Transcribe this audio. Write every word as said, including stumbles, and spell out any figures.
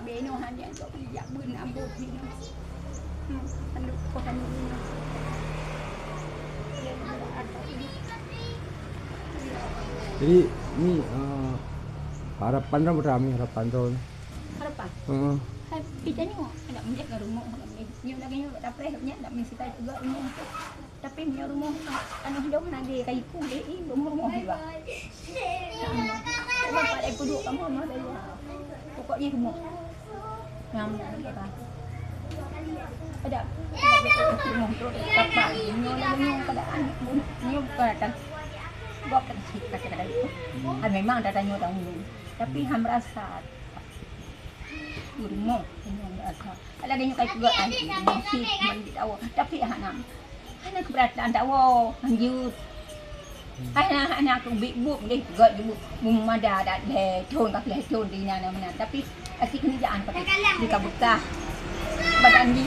Beno hanya untuk bijak beuna bot bino. Hmm, anu, kok anu bino. Jadi ni uh, harapan dah berami harapan tu. Harapan. Uh, Hai, kita ni ada menjaga rumah. Ni lagi ni tak payah punya, tak mesti juga rumah. Tapi punya rumah anu hidup nanti kayu kulit ni rumah-rumah juga. Bapak dah puduk kamu rumah saya. Pokoknya rumah. Ngam dah. Ada. Ada betul rumah tu. Bapak ni orang ni keadaan ni bukan atas. Bukan kita kira itu. Kan memang ada tanya tahu. Tapi ham rasa. Rumah ini merasa. Ada tanya kai juga kan. Masih mandi tahu. Tapi anak Hana keberatan tahu lanjut. Hana hana aku bik buk deh gak ibu. Mumada dak leh thon ka leh thon di nana mana. Tapi asyik ni jangan pakai di kabuka. Badan di